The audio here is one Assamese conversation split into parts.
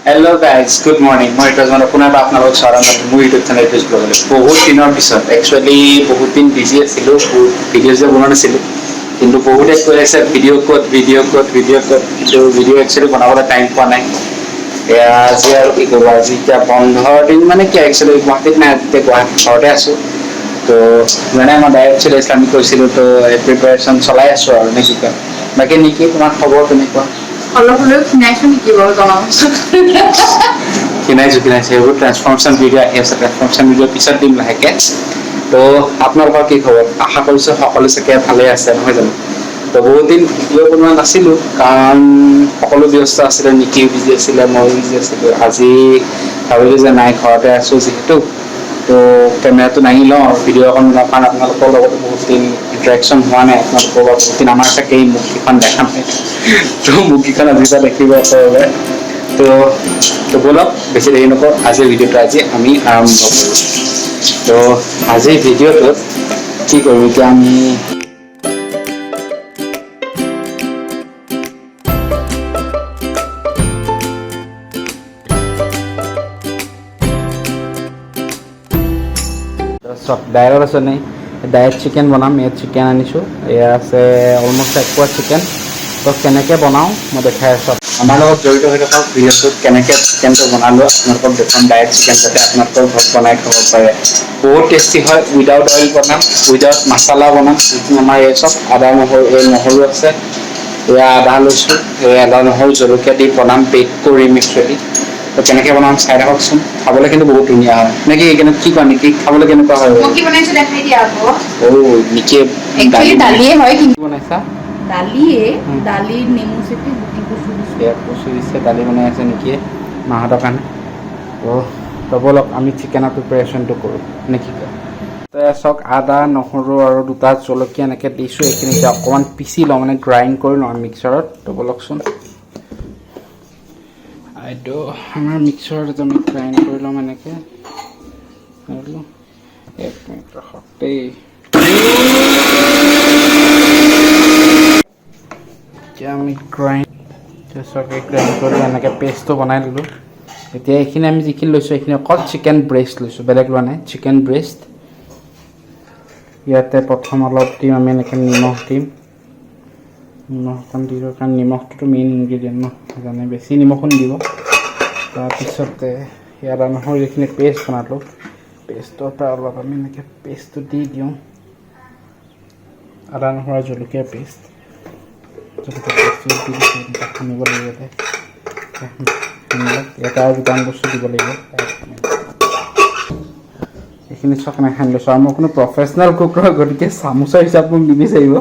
Hello' guys, good morning. মই ঋতুজমান, আপোনাৰ বা আপোনালোক স্বাগতম জনাইছোঁ মোৰ ইউটিউব চেনেল ঋতুজ ব্লগলৈ। বহুত দিনৰ পিছত, একচুৱেলি বহুত দিন বিজি আছিলোঁ, বহুত ভিডিঅ' যে বনোৱা নাছিলোঁ। কিন্তু বহুতে কৈ আছে, ভিডিঅ' ক'ত, ভিডিঅ' ক'ত, ভিডিঅ' ক'ত? কিন্তু ভিডিঅ' একচুৱেলি বনাবলৈ টাইম পোৱা নাই। এয়া আজি আৰু কি ক'ব, আজি এতিয়া বন্ধৰ দিন, মানে কি, একচুৱেলি গুৱাহাটীত নাই, এতিয়া গুৱাহাটীত ঘৰতে আছোঁ। তো মানে আমাৰ ডায়েট চলি আছিলে, আমি কৈছিলোঁ, তো এই প্ৰিপেৰেশ্যন চলাই আছোঁ আৰু, নে কি কয়? বাকী নেকি, তোমাৰ খবৰ কেনেকুৱা? অলপ হ'লেও ক্ষীণাইছো নেকি বাৰু, জনাবচোন। ক্ষীণাইছোঁ, ক্ষীণাইছোঁ। সেইবোৰ ট্ৰেন্সফৰ্মেশ্যন ভিডিঅ' আহি আছে, ট্ৰেন্সফৰ্মেশ্যন ভিডিঅ' পিছত দিম লাহেকৈ। তো আপোনালোকৰ কি খবৰ? আশা কৰিছোঁ সকলো চাগে ভালেই আছে, নহয় জানো? তো বহুত দিন ভিডিঅ' বনোৱা নাছিলোঁ, কাৰণ সকলো ব্যস্ত আছিলে। নিকিও বিজি আছিলে, ময়ো বিজি আছিলোঁ। আজি ভাবিলোঁ যে নাই, ঘৰতে আছোঁ যিহেতু, তো কেমেৰাটো দাঙি লওঁ আৰু ভিডিঅ' অকণ বনাওঁ, কাৰণ আপোনালোকৰ লগতো বহুত দিন ইণ্টাৰেকশ্যন হোৱা নাই। আপোনালোকৰ লগত বহুত দিন আমাৰ চাগে এই মুখকেইখন দেখা নাই। তো মুখকেইখন আজিৰ পৰা দেখিব একেবাৰে। তো ব'লক, বেছি দেৰি নকৰোঁ, আজিৰ ভিডিঅ'টো আজি আমি আৰম্ভ কৰোঁ। তো আজিৰ ভিডিঅ'টোত কি কৰোঁ এতিয়া আমি? চব ডায়েটত আছে নাই, ডায়েট চিকেন বনাম। ইয়াত চিকেন আনিছোঁ, এয়া আছে অলমষ্ট এক পোৱা চিকেন। তো কেনেকৈ বনাওঁ মই দেখাই আছোঁ। আমাৰ লগত জড়িত হৈ থকা ভিডিঅ'টোত কেনেকৈ চিকেনটো বনালোঁ আপোনালোকক দেখুৱাম। ডায়েট চিকেন, যাতে আপোনালোকৰ ঘৰত বনাই খাব পাৰে। বহুত টেষ্টি হয়। উইদাউট অইল বনাম, উইদাউট মাছালা বনাম। যিখিনি আমাৰ এই চব আদা নহৰু, এই নহৰু আছে, এয়া আদা লৈছোঁ, এই আদা নহৰু জলকীয়া দি বনাম, বেক কৰিম একচুৱেলি। তো কেনেকৈ বনাম চাই থাককচোন। খাবলৈ কিন্তু বহুত ধুনীয়া হয়, নেকি? কেনে কি কোৱা নেকি, খাবলৈ কেনেকুৱা হয়? মই কি বনাইছো দেখাই দিয়া আকৌ। অ' নিকিয়ে। একচুৱেলি দালিয়ে হয় কিন্তু। কি বনাইছা? দালিয়ে, দালিৰ নেমু চেপি গুটি কচু দিছো। এয়া কচু দিছে, দালি বনাই আছে নিকিয়ে মাহঁতৰ কাৰণে। তো ব'লক, আমি চিকেনৰ প্ৰিপেৰেশ্যনটো কৰোঁ, নে কি কয়? তো এয়া চাওক, আদা নহৰু আৰু দুটা জলকীয়া এনেকৈ দিছোঁ। এইখিনি এতিয়া অকণমান পিচি লওঁ, মানে গ্ৰাইণ্ড কৰি লওঁ মিক্সাৰত। তো ব'লকচোন, এইটো আমাৰ মিক্সাৰত আমি গ্ৰাইণ্ড কৰি ল'ম এনেকৈ। আৰু এক মিনিট ৰখক দেই। এতিয়া আমি গ্ৰাইণ্ড, চাওক, গ্ৰাইণ্ড কৰি এনেকৈ পেষ্টটো বনাই ল'লোঁ। এতিয়া এইখিনি আমি যিখিনি লৈছোঁ, এইখিনি অকল চিকেন ব্ৰেষ্ট লৈছোঁ, বেলেগ লোৱা নাই, চিকেন ব্ৰেষ্ট। ইয়াতে প্ৰথম অলপ দিম আমি এনেকৈ নিমখ দিম। নিমখ অকণ দি দিওঁ, কাৰণ নিমখটোতো মেইন ইনগ্ৰেডিয়েণ্ট ন, সেইকাৰণে বেছি নিমখো নিদিব। তাৰপিছতে ইয়াত নহৰু যিখিনি পেষ্ট বনালোঁ, পেষ্টৰ পৰা অলপ আমি এনেকৈ পেষ্টটো দি দিওঁ। আদা নহৰু আৰু জলকীয়াৰ পেষ্ট, জলকীয়া পেষ্টটো দি দিছোঁ। এনেকৈ সানিব লাগিব ইয়াতে। সানি লওক। ইয়াতে আৰু দুটামান বস্তু দিব লাগিব। এক মিনিট। এইখিনি চাওক, এনেকৈ সানি লৈছোঁ। আৰু মই কোনো প্ৰফেচনেল কুক নহয়, গতিকে চামুচৰ হিচাপ মোক নিবিচাৰিব।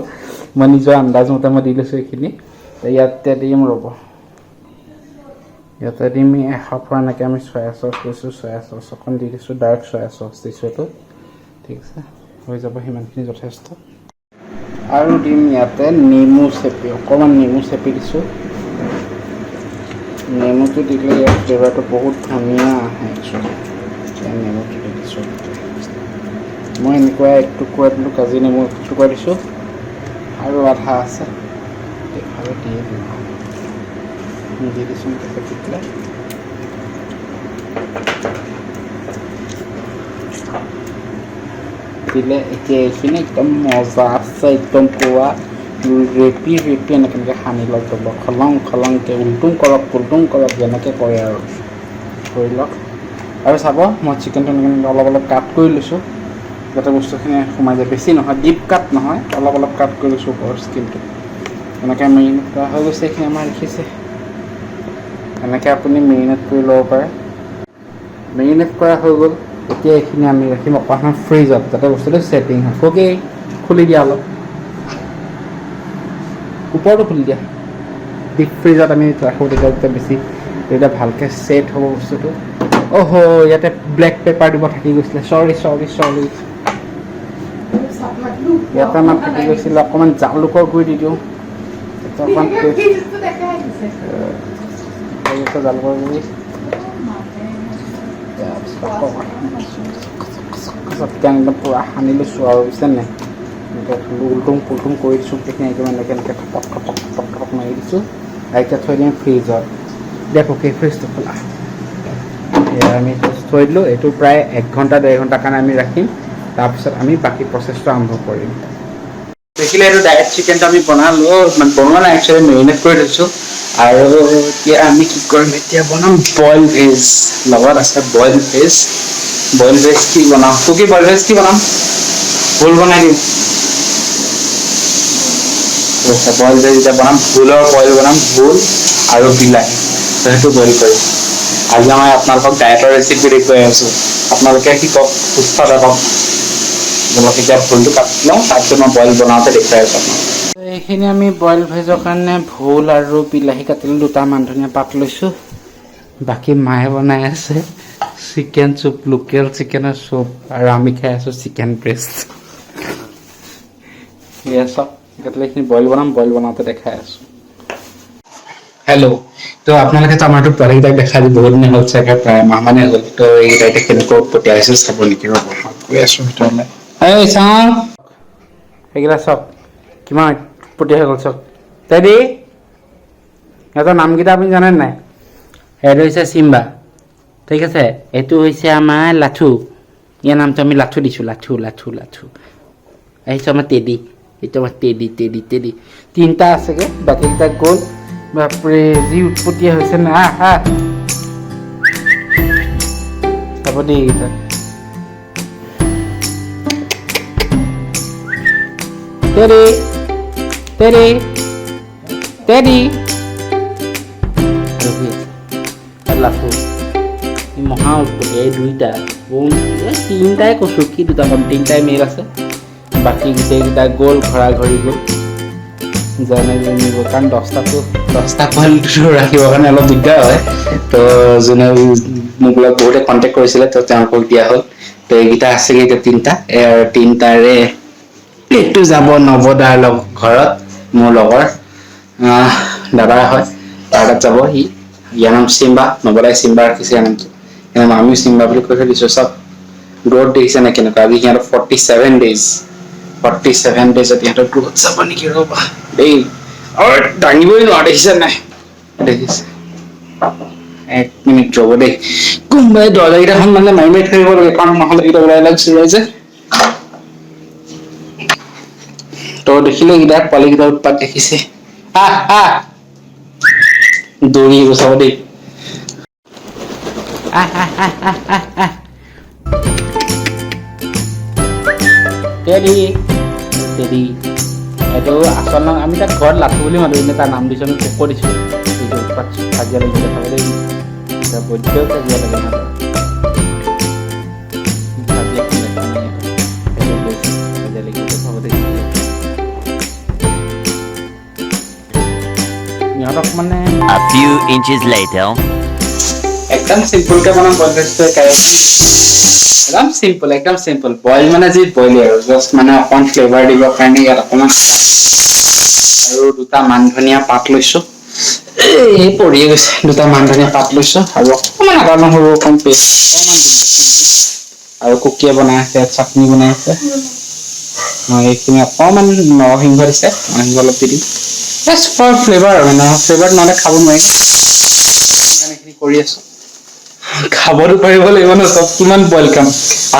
মই নিজৰ আন্দাজ মতে মই দি লৈছোঁ এইখিনি। ইয়াতে দিম, ৰ'ব, ইয়াতে দিম এশৰ পৰা এনেকৈ আমি চয়া চচ লৈছোঁ, চয়া চচ অকণ দি দিছোঁ। ডাৰ্ক চয়া চচ দিছোঁ এইটো। ঠিক আছে, হৈ যাব, সিমানখিনি যথেষ্ট। আৰু দিম ইয়াতে নেমু চেপি, অকণমান নেমু চেপি দিছোঁ। নেমুটো দিলে ইয়াৰ ফ্লেভাৰটো বহুত ধুনীয়া আহে একচুৱেলি। নেমুটো দি দিছোঁ। মই এনেকুৱা এক টুকুৰা দিলোঁ, কাজি নেমু এক টুকুৰা দিছোঁ আৰু আধা আছে, এইফালে দিয়ে দিম, দি দিছোঁ এনেকৈ চেপি পেলাই। দিলে এতিয়া এইখিনি একদম মজা আছে, একদম পূৰা ৰেপি ৰেপি এনেকৈ এনেকৈ সানি লওক যাব, খলং খলংকৈ উল্টুং কৰক, পুলটুং কৰক, যেনেকৈ কৰে আৰু কৰি লওক। আৰু চাব, মই চিকেনটো এনেকৈ এনেকৈ অলপ অলপ কাট কৰি লৈছোঁ, যাতে বস্তুখিনি সোমাই যায়। বেছি নহয়, ডিপ কাট নহয়, অলপ অলপ কাট কৰি লৈছোঁ ওপৰৰ স্কিনটো। এনেকৈ মেৰিনেট কৰা হৈ গৈছে এইখিনি আমাৰ, দেখিছে? এনেকৈ আপুনি মেৰিনেট কৰি ল'ব পাৰে। মেৰিনেট কৰা হৈ গ'ল। এতিয়া এইখিনি আমি ৰাখিম অকণমান ফ্ৰিজত, যাতে বস্তুটো ছেটিং হয়। অ'কে, খুলি দিয়া অলপ, ওপৰটো খুলি দিয়া। ডিপ ফ্ৰিজত আমি ৰাখোঁ, তেতিয়া তেতিয়া বেছি তেতিয়া ভালকৈ ছেট হ'ব বস্তুটো। অহ, ইয়াতে ব্লেক পেপাৰ দিব থাকি গৈছিলে, চৰি চৰি চৰি। ইয়াতে আমাৰ থাকি গৈছিলে, অকণমান জালুকৰ গুড়ি দি দিওঁ তেতিয়া অকণমান টেষ্ট হৈ গৈছে। জালুকৰ গুড়ি, তাৰপিছত অকণমান একদম পূৰা সানি লৈছোঁ আৰু, বুজিছে নাই? এনেকৈ উল্টুম পুলটুম কৰি দিছোঁ গোটেইখিনি, একদম এনেকৈ এনেকৈ থপক থপক থপক থপক মাৰি দিছোঁ। আৰু এতিয়া থৈ দিম ফ্ৰিজত। দেখো কি ফ্ৰিজটো খোলা। এয়া আমি থৈ দিলোঁ। এইটো প্ৰায় এক ঘণ্টা 1.5 ঘণ্টাৰ কাৰণে আমি ৰাখিম। তাৰপিছত আমি বাকী প্ৰচেছটো আৰম্ভ কৰিম। দেখিলে, এইটো ডায়েট চিকেনটো আমি বনালোঁ, মানে বনোৱা নাই, একচুৱেলি মেৰিনেট কৰি থৈছোঁ। আৰু এতিয়া আমি কি কৰিম? এতিয়া বনাম বইল ভেজ। লগত আছে বইল ভেজ। বইল ভেজ কি বনাম? তোৰ কি বইল ভেজ কি বনাম? ভোল বনাই দিম। বইল ভেজ এতিয়া বনাম, ভোলৰ বইল বনাম, ভোল আৰু বিলাহী। তো সেইটো বইল কৰিম। আজি মই আপোনালোকক ডায়েটৰ ৰেচিপি দেখুৱাই আছোঁ। আপোনালোকে শিকক, সুস্থ থাকক। বলক, এতিয়া ভোলটো কাটি লওঁ, তাৰপিছত মই বইল বনাওঁতে দেখুৱাই আছোঁ আপোনালোকক। এইখিনি আমি বইল ভেজৰ কাৰণে ভোল আৰু বিলাহী কাটিলোঁ, দুটা মান ধনিয়া পাত লৈছোঁ। বাকী মায়ে বনাই আছে চিকেন চুপ, লোকেল চিকেনৰ চুপ, আৰু আমি খাই আছোঁ চিকেন ব্ৰেষ্ট। এয়া চব কাটিলে। এইখিনি বইল বনাম, বইল বনাওঁতে দেখাই আছোঁ। হেল্ল', তো আপোনালোকেতো আমাৰতো পোৱালিকেইটাক দেখা আজি বহুত দিনে হ'ল চাগে, প্ৰায় মাহ মানে হ'ল। তো এইকেইটা এতিয়া কেনেকুৱা উৎপতীয়া হৈছে চাব নেকি? ৰ'ব, মই গৈ আছোঁ ভিতৰলৈ। এই চাওঁ, সেইকেইটা চাওক, কিমান উৎপতীয়া হৈ গ'ল চাওক। টেডি, সিহঁতৰ নামকেইটা আপুনি জানে নাই? এইটো হৈছে চিম্বা, ঠিক আছে। এইটো হৈছে আমাৰ লাথু, ইয়াৰ নামটো আমি লাথু দিছোঁ, লাথু, লাথু, লাথু। আহিছে আমাৰ টেডি, এইটো আমাৰ টেডি, টেডি, টেডি। তিনিটা আছেগৈ, বাকীকেইটা গ'ল। বাপৰে, যি উৎপতীয়া হৈছে না! আহ আহ, চাব দেই এইকেইটা। টেডি, টেডি, টেডি আৰু শুই আছে। আৰু লাথু, এই মহা উৎপতীয়া। এই দুইটা, এই তিনিটাই কৈছোঁ, কি দুটা কম, তিনিটাই মেল আছে। বাকী গোটেইকেইটা গ'ল, ঘৰা ঘৰি গ'ল। জানে নিব, কাৰণ 10টাতো 10টা পোৱালিটো ৰাখিবৰ কাৰণে অলপ দিগদাৰ হয়। তো যোনে মোক লগত বহুতে কণ্টেক্ট কৰিছিলে, তো তেওঁলোকক দিয়া হ'ল। তো এইকেইটা আছেগৈ এতিয়া তিনিটা। এই আৰু তিনিটাৰে এইটো যাব নৱদাৰ লগ ঘৰত, মোৰ লগৰ দাদা হয়, তাৰ তাত যাব সি। ইয়াৰ নাম চিম্বা, নৱদাই চিম্বা ৰাখিছে ইয়াৰ নামটো। ইয়াৰ নাম আমিও চিম্বা বুলি কৈ থৈ দিছোঁ। চব গ্ৰ'থ দেখিছে নে কেনেকুৱা? আজি সিহঁতৰ 47 days, 47 ডেইজত ইহঁতৰ গ্ৰ'থ চাব নেকি? ৰ'বা দেই। আৰু দাঙিবই নোৱাৰা, দেখিছে নাই? দেখিছে? এক মিনিট ৰ'ব দেই। কোনোবাই দৰ্জাকেইটাখন মানে মাৰি মাৰি থৈ আহিব লাগে, কাৰণ নহ'লে এইকেইটা ওলাই ওলাই গুচি যায় যে। তো দেখিলে, এইকেইটা পোৱালিকেইটা উৎপাত দেখিছে। আহ আহ, দৌৰি আহিব, চাব দেই। আহ আহ আহ আহ আহ আহ, টেডি, টেডি। এইটো আচল নাম, আমি তাক ঘৰত লাথু বুলি মাতো, কিন্তু তাৰ নাম দিছোঁ আমি কোকো দিছোঁ। এইটো উৎপাত, কাজিয়া লাগিলে, চাব দেই। এতিয়া বৈদ্য কাজিয়া লাগে সিহঁতৰ। কাজিয়াখন দেখা নাই সিহঁতৰ। সেইটো গৈছে, কাজিয়া লাগিছে, চাব দেই ইহঁতক মানে। A few inches later. একদম চিম্পলকে বনাম বইল ভেজটো। একদম চিম্পল, একদম চিম্পল বইল, মানে যি বইল আৰু জাষ্ট মানে অকণ ফ্লেভাৰ দিবৰ কাৰণে ইয়াত অকণমান আৰু দুটা মান ধনিয়া পাত লৈছোঁ। এই পৰিয়ে গৈছে। দুটা মান ধনিয়া পাত লৈছোঁ আৰু অকণমান আদা নহৰু অকণ পেষ্ট অকণমান দিম বেছি নিদিওঁ। আৰু কুকিয়ে বনাই আছে ইয়াত, চাটনি বনাই আছে। মই এইখিনি অকণমান নৰসিংহ দিছে, নৰসিংহ অলপ দি দিম, জাষ্ট ফৰ ফ্লেভাৰ। মানে ফ্লেভাৰ নহ'লে খাব নোৱাৰি, সেইকাৰণে এইখিনি কৰি আছোঁ। খাবতো পাৰিব লাগিব ন চব। কিমান বইল খাম?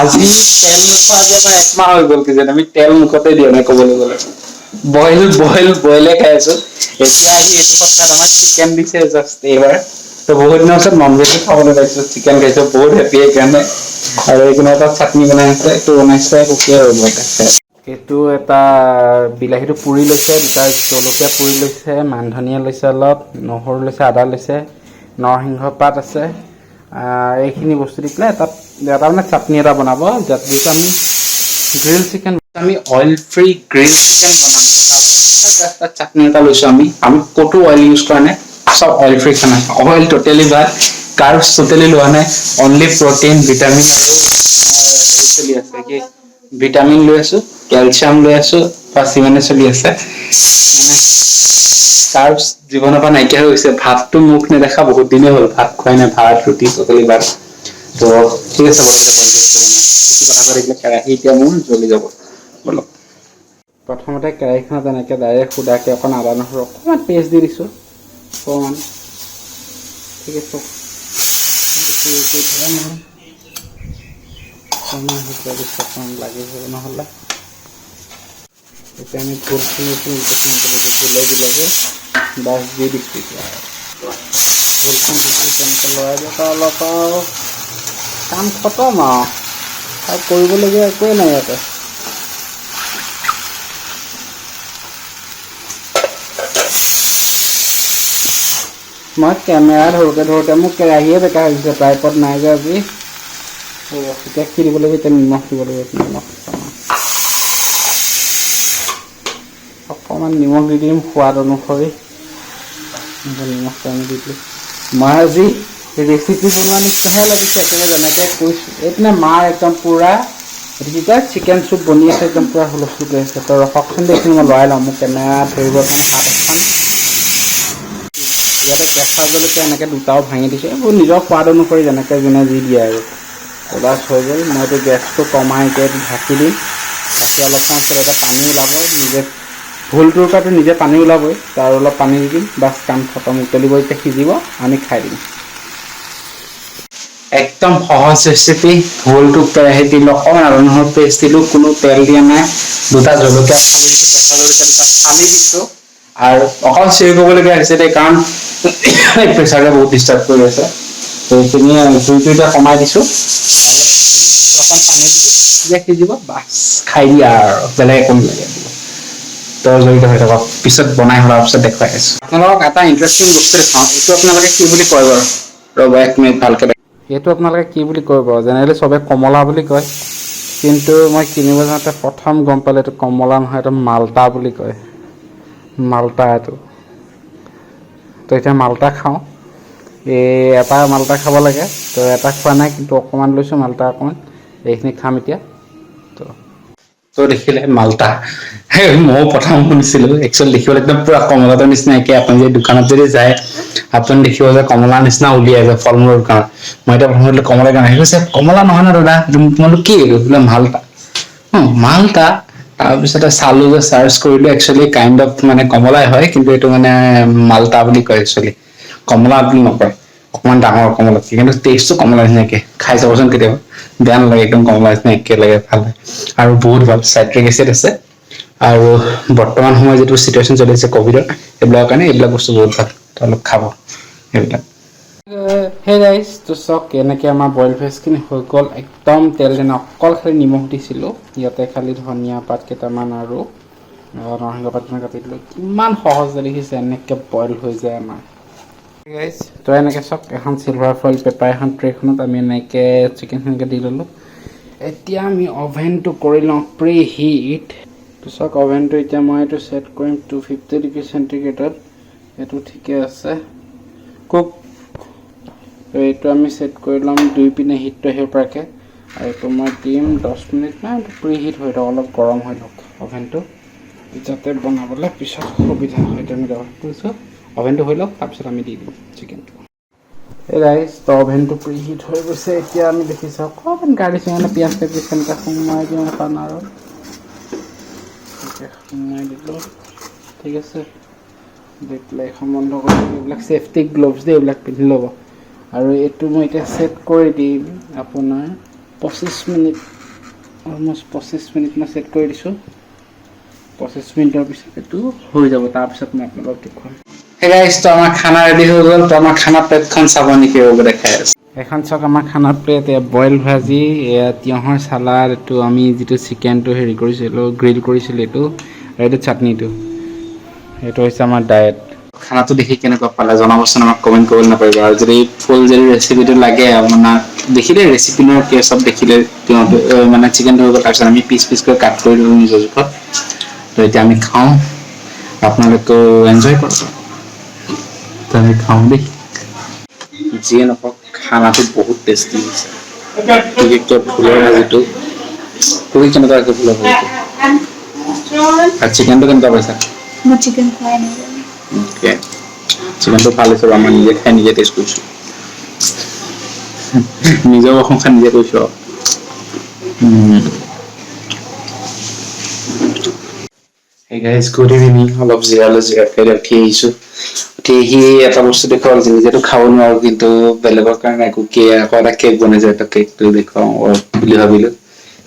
আজি তেল নোখোৱা আজি আমাৰ একমাহ হৈ গ'ল কিজানি। আমি তেল মুখতে দিয়া নাই ক'বলৈ গ'লে, বইল বইল বইলে খাই আছো। এতিয়া আহি এইটো সপ্তাহত আমাক চিকেন দিছে জাষ্ট এইবাৰ। তো বহুত দিনৰ পিছত নন ভেজো খাবলৈ পাইছো, চিকেন খাইছো, বহুত হেপী সেইকাৰণে। আৰু এইপিনে এটা চাটনি বনাই আছে, এইটো বনাইছে কুকিয়ে। ৰ'ব। এইটো এটা বিলাহীটো পুৰি লৈছে, দুটা জলকীয়া পুৰি লৈছে, মান ধনিয়া লৈছে, অলপ নহৰু লৈছে, আদা লৈছে, নৰসিংহ পাত আছে। এইখিনি বস্তু দি পেলাই এটা এটা মানে চাটনি এটা বনাব, যাত যিটো আমি গ্ৰিল চিকেন, আমি অইল ফ্ৰী গ্ৰিল চিকেন বনাম। তাত চাটনি এটা লৈছোঁ আমি। আমি ক'তো অইল ইউজ কৰা নাই, চব অইল ফ্ৰী খানা। অইল টোটেলি বাদ, কাৰ্বছ টোটেলি লোৱা নাই, অনলি প্ৰটিন, ভিটামিন আৰু হেৰি চলি আছে। কি ভিটামিন লৈ আছো, কেলচিয়াম লৈ আছো, বাছ ইমানে চলি আছে। মানে কাৰ্বছ জীৱনৰ পৰা নাইকিয়া হৈ গৈছে। ভাতটো মুখ নেদেখা বহুত দিনেই হ'ল, ভাত খোৱাই নাই, ভাত ৰুটি টোটেলি বাদ। তো ঠিক আছে, বলক, এতিয়া বইল ভেজটো বনাওঁ। বেছি কথা কৈ থাকিলে কেৰাহী এতিয়া মোৰ জ্বলি যাব। বলক। প্ৰথমতে কেৰাহীখনত এনেকৈ ডাইৰেক্ট সুদাকৈ অকণ আদা নহৰু অকণমান পেষ্ট দি দিছোঁ অকণমান। ঠিক আছে, বেছি কৰি থকা নহয়, অকণমান লাগি যাব নহ'লে। এতিয়া আমি ভোলখিনি ভোলে বিলাকে বাছ দি দিছোঁ। এতিয়া ভোলখন দিছোঁ, তেনেকৈ লৰাই দিয়ক আৰু অলপ, আৰু কাম খতম আৰু কৰিবলগীয়া একোৱেই নাই ইয়াতে। মই কেমেৰা ধৰোঁতে ধৰোঁতে মোৰ কেৰাহীয়ে বেকা হৈ গৈছে, ট্ৰাইপড নাই যে আজি। এতিয়া কি দিব লাগিব? এতিয়া নিমখ দিব লাগিব। নিমখ অকণমান নিমখ দি দিম সোৱাদ অনুসৰি। নিমখটো আমি দি দিলোঁ। মই আজি ৰেচিপি বনোৱা নিচিনাহে লাগিছে একেবাৰে, যেনেকৈ কৈছোঁ। এইপিনে মাৰ একদম পূৰা এইটো কি কয়, চিকেন চুপ বনি আছে, একদম পূৰা হুলস্থুল কৰি আছে। তো ৰখকচোন দেই, এইখিনি মই লৰাই লওঁ। মোৰ কেমেৰা ধৰিবৰ কাৰণে হাত এখন। ইয়াতে কেঁচা জলকীয়া এনেকৈ দুটাও ভাঙি দিছোঁ। এইবোৰ নিজৰ সোৱাদ অনুসৰি যেনেকৈ যোনে যি দিয়ে আৰু। বাছ, হৈ গ'ল। মই এইটো গেছটো কমাই এতিয়া এইটো ঢাকি দিম। ঢাকি অলপ সময় পিছত এটা পানী ওলাব নিজে, ভোলটোৰ পৰাতো নিজে পানী ওলাবই, তাৰ অলপ পানী দি দিম। বাছ, কাম খতম। উতলিব এতিয়া, সিজিব, আমি খাই দিম। একদম সহজ ৰেচিপি। ভোলটো কেৰাহীত দিলোঁ, অকণমান আদা নহৰু পেষ্ট দিলোঁ, কোনো তেল দিয়া নাই। দুটা জলকীয়া ফালি দিছোঁ, কেঁচা জলকীয়া দুটা ফালি দিছোঁ। আৰু অকণ চিঞৰি ক'বলগীয়া হৈছে দেই, কাৰণ প্ৰেছাৰে বহুত ডিষ্টাৰ্ব কৰি আছে। তো এইখিনি জুইটো এতিয়া কমাই দিছোঁ, অকণ পানী দিছোঁ, যেতিয়া সিজিব বাছ খাই দিয়া আৰু বেলেগ একো নালাগে। তো জড়িত হৈ থাকক, পিছত বনাই হোৱাৰ পিছত দেখুৱাই আছোঁ। আপোনালোকক এটা ইণ্টাৰেষ্টিং বস্তু দেখাওঁ। এইটো আপোনালোকে কি বুলি কয় বাৰু? ৰ'ব এক মিনিট, ভালকৈ। এইটো আপোনালোকে কি বুলি কয় বাৰু? জেনেৰেলি চবে কমলা বুলি কয়, কিন্তু মই কিনিব যাওঁতে প্ৰথম গম পালোঁ এইটো কমলা নহয়, এইটো মাল্টা বুলি কয়। মাল্টা এইটো। তো এতিয়া মাল্টা খাওঁ। এই এটা মাল্টা খাব লাগে। তো এটা খোৱা নাই, কিন্তু অকণমান লৈছোঁ মাল্টা অকণমান, এইখিনি খাম এতিয়া। তো দেখিলে মাল্টা, ময়ো প্ৰথম শুনিছিলোঁ। একচুৱেলি দেখিবলৈ একদম পূৰা কমলাটোৰ নিচিনা একে। আপুনি যদি দোকানত যদি যায়, আপুনি দেখিব যে কমলা নিচিনা উলিয়াই যায় ফল মূলৰ দোকানত। মই এতিয়া প্ৰথম সুধিলোঁ কমলা কাৰণে, কৈছে কমলা নহয় ন দাদা। মই কি এইটো? বোলে মাল্টা। মাল্টা। তাৰপিছতে চালো যে চাৰ্চ কৰিলো, একচুৱেলি কাইণ্ড অফ মানে কমলাই হয়, কিন্তু এইটো মানে মাল্টা বুলি কয়। একচুৱেলি কমলা বুলি নকয়, অকণমান ডাঙৰ কমলাতকৈ, কিন্তু টেষ্টটো কমলা নিচিনা একে। খাই চাবচোন কেতিয়াবা, বেয়া নালাগে, একদম কমলা নিচিনা একে লাগে। ভাল হয় আৰু বহুত ভাল, চাইট্ৰিক এচিড আছে। আৰু বৰ্তমান সময়ত যিটো চিটুৱেশ্যন চলি আছে কভিডৰ, এইবিলাকৰ কাৰণে এইবিলাক বস্তু বহুত ভাল। অলপ খাব সেইবিলাক। হে গাইজ, তো চাওক কেনেকৈ আমাৰ বইল ভেজখিনি হৈ গ'ল। একদম তেল দিয়া, অকল খালি নিমখ দিছিলোঁ ইয়াতে, খালি ধনিয়া পাত কেইটামান আৰু নৰসিংহ পাত কেইটামান কাটি দিলোঁ। কিমান সহজ দেখিছে, এনেকৈ বইল হৈ যায় আমাৰ। গাইজ, তো এনেকৈ চাওক, এখন চিলভাৰ ফইল পেপাৰ এখন ট্ৰেখনত আমি এনেকৈ চিকেনখিনিকে দি ল'লোঁ। এতিয়া আমি অভেনটো কৰি লওঁ প্ৰি হিট। তো চাওক, অভেনটো এতিয়া মই এইটো ছেট কৰিম 250 ডিগ্ৰী চেণ্টিগ্ৰেডত। এইটো ঠিকে আছে, কুক। তো এইটো আমি ছেট কৰি ল'ম দুই পিনে হিটটো আহিব পৰাকৈ। আৰু এইটো মই দিম 10 মিনিটমান প্ৰি হিট হৈ লওক, অলপ গৰম হৈ লওক অভেনটো, যাতে বনাবলৈ পিছত সুবিধা হয়। তেনেকৈ কৰিছোঁ। অভেনটো হৈ লওক, তাৰপিছত আমি দি দিম চিকেনটো। এই গাইজ, তো অভেনটো প্ৰি হিট হৈ গৈছে। এতিয়া আমি দেখিছোঁ অকণমান গাৰ্লিচিং, মানে পিঁয়াজ কেইপিচ এনেকৈ সোমোৱাই দিওঁ এখন আৰু সোমোৱাই দিলোঁ। ঠিক আছে, দি পেলাই এইখন বন্ধ কৰি দিলোঁ। এইবিলাক ছেফটি গ্ল'ভছ দিয়ে, এইবিলাক পিন্ধি ল'ব। আৰু এইটো মই এতিয়া ছেট কৰি দিম আপোনাৰ 25 মিনিট, অলমষ্ট 25 মিনিট মই ছেট কৰি দিছোঁ। 25 মিনিটৰ পিছত এইটো হৈ যাব, তাৰপিছত মই আপোনালোকক দেখুৱাম। সেই গাইজ, তো আমাৰ খানা ৰেডি হৈ গ'ল। তো আমাৰ খানা প্লেটখন চাব নেকি? ৰ'ব, দেখাই আছে। এখন চাওক আমাৰ খানা প্লেট। এয়া বইল ভাজি, এয়া তিয়ঁহৰ চালাড, এইটো আমি যিটো চিকেনটো হেৰি কৰিছিলোঁ, গ্ৰিল কৰিছিলোঁ এইটো, আৰু এইটো চাটনিটো। সেইটো হৈছে আমাৰ ডায়েট। খানাটো দেখি কেনেকুৱা পালে জনাবচোন আমাক, কমেণ্ট কৰিব নাপাৰিব। আৰু যদি ফুল যদি ৰেচিপিটো লাগে আপোনাক, দেখিলে ৰেচিপি কি চব দেখিলে। তিয়ঁহটো মানে চিকেনটো হৈ গ'ল, তাৰপিছত আমি পিচ পিচকৈ কাট কৰি দিলোঁ নিজৰ জোখত। তো এতিয়া আমি খাওঁ, আপোনালোকেও এনজয় কৰক। তো আমি খাওঁ দেই। যিয়ে নকওক, খানাটো বহুত টেষ্টি হৈছে, বিশেষকৈ ভোলৰ ভাজিটো। তুমি কেনেকুৱা হৈছে ভোলৰ ভাজিটো আৰু চিকেনটো কেনেকুৱা পাইছা? মই চিকেন খোৱাই নাই। অ'কে, চিকেনটো ভাল হৈছে বাৰু। মই নিজে খাই নিজে টেষ্ট কৰিছোঁ, নিজৰ প্ৰশংসা নিজে কৰিছোঁ আৰু। Hey guys, good evening. অলপ জিৰালো, জিৰা খাই উঠি আহিছোঁ। উঠি আহি এটা বস্তু দেখুৱাল, নিজেতো খাব নোৱাৰো, কিন্তু বেলেগৰ কাৰণে একো আকৌ এটা কেক বনাইছে। এটা কেকটো দেখুৱাওঁ বুলি ভাবিলো।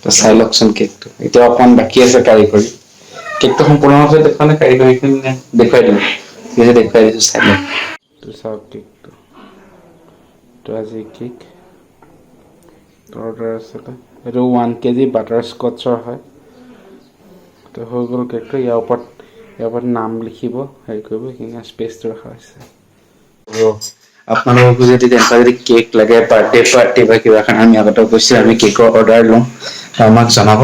তো চাই লওকচোন কেকটো। এতিয়া অকণমান বাকী আছে কাৰিকৰী। কেকটো সম্পূৰ্ণভাৱে দেখুওৱা নাই, কাৰিকৰীখিনি দেখুৱাই দিম। ঠিক আছে, দেখুৱাই দিছোঁ, চাই লওক। তো চাওক কেকটো। তো আজি কেক অৰ্ডাৰ আছিলে, এইটো 1 কেজি বাটাৰ স্কটছৰ হয়। তো হৈ গ'ল কেকটো। ইয়াৰ ওপৰত নাম লিখিব, হেৰি কৰিব, সেইখিনি স্পেচটো ৰখা হৈছে। আৰু আপোনালোককো যদি তেনেকুৱা যদি কেক লাগে, বাৰ্থডে পাৰ্টি বা কিবা কাৰণে, আমি আগতে কৈছোঁ, আমি কেকৰ অৰ্ডাৰ লওঁ, তো আমাক জনাব।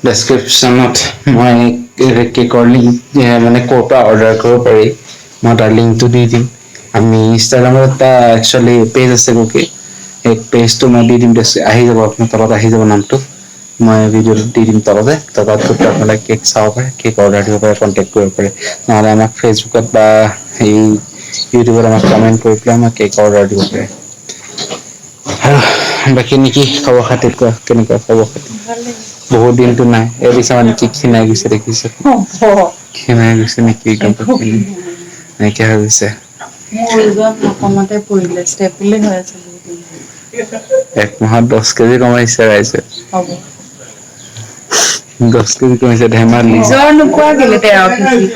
ডেছক্ৰিপশ্যনত মই কেকৰ লিংক, মানে ক'ৰ পৰা অৰ্ডাৰ কৰিব পাৰি, মই তাৰ লিংকটো দি দিম। আমি ইনষ্টাগ্ৰামত এটা একচুৱেলি পেজ আছে কুকি, সেই পেজটো মই দি দিম। আহি যাব আপোনাৰ তলত, আহি যাব নামটো, মই ভিডিঅ'টো দি দিম তলতে। তো তাত গৈ পেলাই আপোনালোকে কেক চাব পাৰে, কেক অৰ্ডাৰ দিব পাৰে, কণ্টেক্ট কৰিব পাৰে। নহ'লে আমাক ফেচবুকত বা সেই ইউটিউবত আমাক কমেণ্ট কৰি পেলাই আমাক কেক অৰ্ডাৰ দিব পাৰে। আৰু বাকী নেকি খবৰ খাতি কোৱা, কেনেকুৱা খবৰ খাতি? বহুত দিনটো নাই। এই দিছা মানে কি ক্ষীণাই গৈছে দেখিছো। ক্ষীণাই গৈছে নেকি একদম নাইকিয়া হৈ গৈছে। মোৰ ওজন অকণমানতে পৰিলে, ষ্টেবলে হৈ আছে বহুত দিন ধৰি। এক মাহত 10 কেজি কমাইছে ৰাইজে। হ'ব। 10 কেজি কমাইছে, ধেমালি? নিজৰ নোকোৱা কেলে 13 কেজি?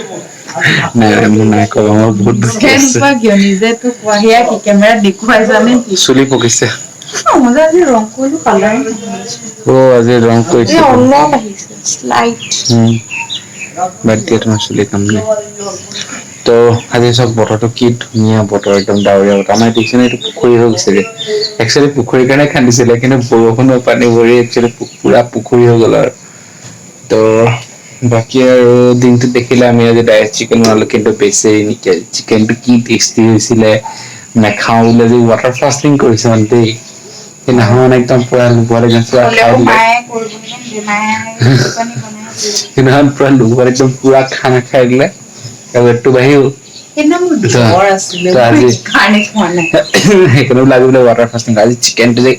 নাই নাই, মোৰ নাই কমা, মোৰ বহুত বাকী নিজে আছে। নোকোৱা কিয়? নিজেতো কোৱা। সেয়া কি কেমেৰাত দেখুৱাইছা নে কি? চুলি পকিছে। অ, মই যে আজি ৰং কৰিলো, কালাৰ অ, আজি ৰং কৰিছে। অলপ আহিছে, শ্লাইট। বাদ দিয়া, তোমাৰ চুলি কাম নাই। তো আজি চাওক বতৰটো কি ধুনীয়া বতৰ, একদম ডাৱৰীয়া বতৰ। আমাৰ দেখিছেনে, এইটো পুখুৰী হৈ গৈছেগে। একচুৱেলি পুখুৰীৰ কাৰণে খান্দিছিলে, কিন্তু বৰষুণৰ পানী ভৰি একচুৱেলি পুৰা পুখুৰী হৈ গ'ল। আৰু তো বাকী আৰু দিনটোত দেখিলে আমি আজি ডায়েট চিকেন বনালো, কিন্তু বেছি নেকি চিকেনটো কি টেষ্টি হৈছিলে। নাখাওঁ বুলি আজি ৱাটাৰ ফাষ্টিং কৰিছে মানে দেই। সেইদিনাখন একদম পুৰা লোভত একদম পুৰা খাই হ'লেও দিলে। মায়ে কৰিব নিদিয়ে, মায়ে ৰুটি পানী বনাই দিলে। সেইদিনাখন পুৰা লোভত একদম পুৰা খানা খাই দিলে, ৱেটটো বাঢ়ি গ'ল। সেইদিনা মোৰ জ্বৰ আছিলে, তো মই কাৰণে খোৱা নাই। সেইকাৰণে বোলে আজি বোলে ৱাটাৰ ফাষ্টিং। আজি চিকেনটো যে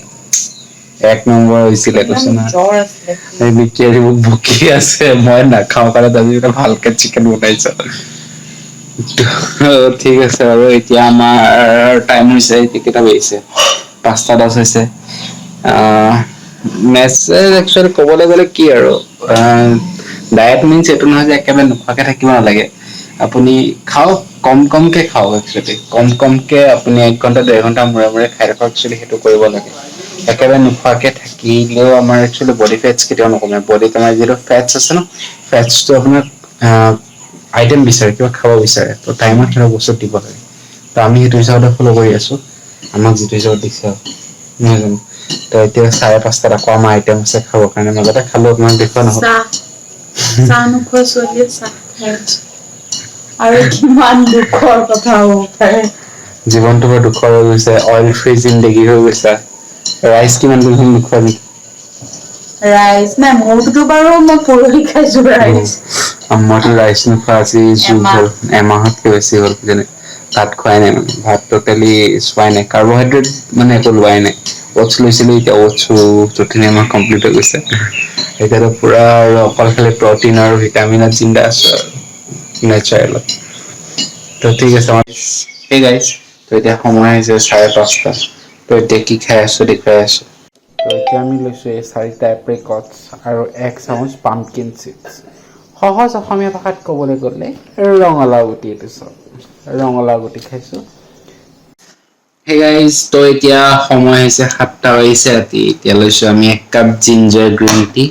এক নম্বৰ হৈছিলে, কৈছো সেইদিনা মোৰ না। জ্বৰ আছিলে। এই বিকি আজি মোক বকি আছে, মই নাখাওঁ কাৰণে আজি বোলে ভালকে চিকেন বনাইছ। ঠিক আছে বাৰু, এতিয়া আমাৰ টাইম হৈছে। এতিয়া কেইটা বাজিছে? 5টা 10 হৈছে। মেছেজ একচুৱেলি ক'বলৈ গ'লে কি আৰু, ডায়েট মিনছ এইটো নহয় যে একেবাৰে নোখোৱাকে থাকিব নালাগে। আপুনি খাওক, কম কমকে খাওক। একচুৱেলি কম কমকে আপুনি 1 ঘণ্টা 1.5 ঘণ্টা মূৰে মূৰে খাই থাকক, একচুৱেলি সেইটো কৰিব লাগে। একেবাৰে নোখোৱাকে থাকিলেও আমাৰ একচুৱেলি বডি ফেটছ কেতিয়াও নকমে। বডিত আমাৰ যিটো ফেটছ আছে ন, ফেটছটো আপোনাৰ আইটেম বিচাৰে, কিবা খাব বিচাৰে। তো টাইমত সেইটো বস্তু দিব লাগে। তো আমি সেইটো হিচাপতে ফ'ল' কৰি আছো, আমাক যিটো হিচাপত দিছে আৰু, নহয় জানো? তো এতিয়া 5:30ত আকৌ আমাৰ আইটেম আছে খাবৰ কাৰণে। মাজতে খালো, আপোনাক দেখুওৱা নহ'ল। চাহ চাহ নোখোৱা ছোৱালীয়ে চাহ খাই আছে, আৰু কিমান দুখৰ কথা হ'ব পাৰে? জীৱনটো বৰ দুখৰ হৈ গৈছে। অইল ফ্ৰী জিন্দগী হৈ গৈছে। ৰাইচ কিমান দিন হ'ল নোখোৱা নেকি? ৰাইচ নাই, মোৰটোতো বাৰু মই পৰহি খাইছো ৰাইচ। মইতো ৰাইচ নোখোৱা আজি যুগ এমাহ। হ'ল, এমাহতকে বেছি হ'ল কিজানি। ভাত খোৱাই নাই, মানে ভাত টোটেলি চোৱাই নাই, কাৰ্বহাইড্ৰেট মানে একো লোৱাই নাই। অ'টছ লৈছিলো, এতিয়া অ'টছো টোটেলি আমাৰ কমপ্লিট হৈ গৈছে। এতিয়াতো পুৰা আৰু অকল খালি প্ৰটিন আৰু ভিটামিনত জিন্দা আছো আৰু নেচাৰেলত। তো ঠিক আছে। সেই গাইজ, তো এতিয়া সময় হৈছে 5:30। তো এতিয়া কি খাই আছো দেখুৱাই আছো। তো এতিয়া আমি লৈছোঁ এই চাৰিটা এপ্ৰিকটছ আৰু 1 চামুচ পাম্পকিন চিডছ। সহজ অসমীয়া ভাষাত ক'বলৈ গ'লে ৰঙালাও গুটি। এইটো চব ৰঙালাও গুটি খাইছোঁ। হে গাইজ, তো এতিয়া সময় হৈছে 7টা বাজিছে ৰাতি। এতিয়া লৈছোঁ আমি 1 কাপ জিঞ্জাৰ গ্ৰীণ টি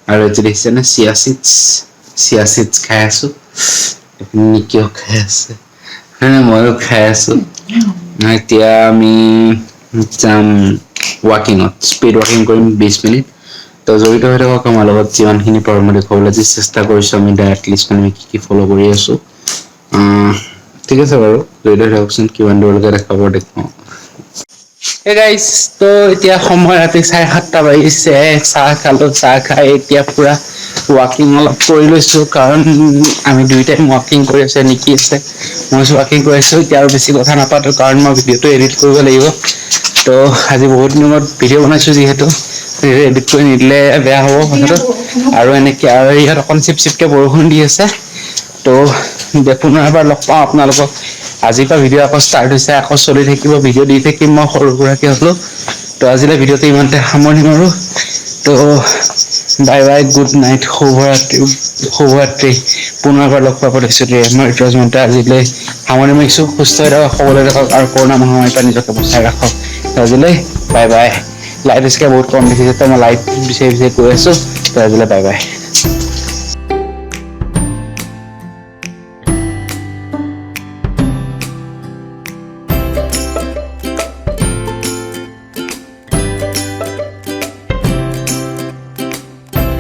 আৰু এইটো দেখিছেনে, চিয়া চিডছ, চিয়া চিডছ খাই আছোঁ। নিকিও খাই আছে, ময়ো খাই আছোঁ। এতিয়া আমি যাম ৱাকিঙত, স্পীড ৱাকিং কৰিম 20 মিনিট। তো জড়িত হৈ থাকক আমাৰ লগত। যিমানখিনি পাৰোঁ মই দেখুৱাবলৈ আজি চেষ্টা কৰিছোঁ। আমি ডায়েট লিষ্টখন আমি কি কি ফ'ল' কৰি আছোঁ। ঠিক আছে বাৰু, জড়িত হৈ থাককচোন, কিমান দূৰলৈকে দেখাব দেখুৱাওঁ। হে গাইজ, তো এতিয়া সময় ৰাতি 7:30 বাজিছে। চাহ খালোঁ, চাহ খাই এতিয়া পুৰা ৱাকিং অলপ কৰি লৈছোঁ, কাৰণ আমি দুই টাইম ৱাকিং কৰি আছোঁ। নিকি আছে, মই ৱাকিং কৰি আছোঁ। এতিয়া আৰু বেছি কথা নাপাতোঁ, কাৰণ মই ভিডিঅ'টো এডিট কৰিব লাগিব। তো আজি বহুত দিনৰ মূৰত ভিডিঅ' বনাইছোঁ, যিহেতু এডিট কৰি নিদিলে বেয়া হ'ব কথাটো। আৰু এনেকৈ আৰু ইয়াত অকণ চিপ চিপকৈ বৰষুণ দি আছে। তো পুনৰ এবাৰ লগ পাওঁ আপোনালোকক। আজিৰ পৰা ভিডিঅ' আকৌ ষ্টাৰ্ট হৈছে, আকৌ চলি থাকিব, ভিডিঅ' দি থাকিম মই সৰু সুৰাকৈ হ'লেও। তো আজিলৈ ভিডিঅ'টো ইমানতে সামৰণি মাৰোঁ। তো বাই বাই, গুড নাইট, শুভৰাত্ৰি, শুভৰাত্ৰি। পুনৰ এবাৰ লগ পোৱাৰ প্ৰতিশ্ৰুতিৰে মই ঋতুৰাজ মহন্ত আজিলৈ সামৰণি মাৰিছোঁ। সুস্থ হৈ থাকক, সবল হৈ থাকক আৰু কৰোণা মহামাৰীৰ পৰা নিজকে বচাই ৰাখক। তো আজিলৈ বাই বাই। লাইট বেছিকৈ বহুত কম দেখিছে, তো মই লাইট বিচাৰি বিচাৰি গৈ আছোঁ। তো আজিলৈ বাই বাই।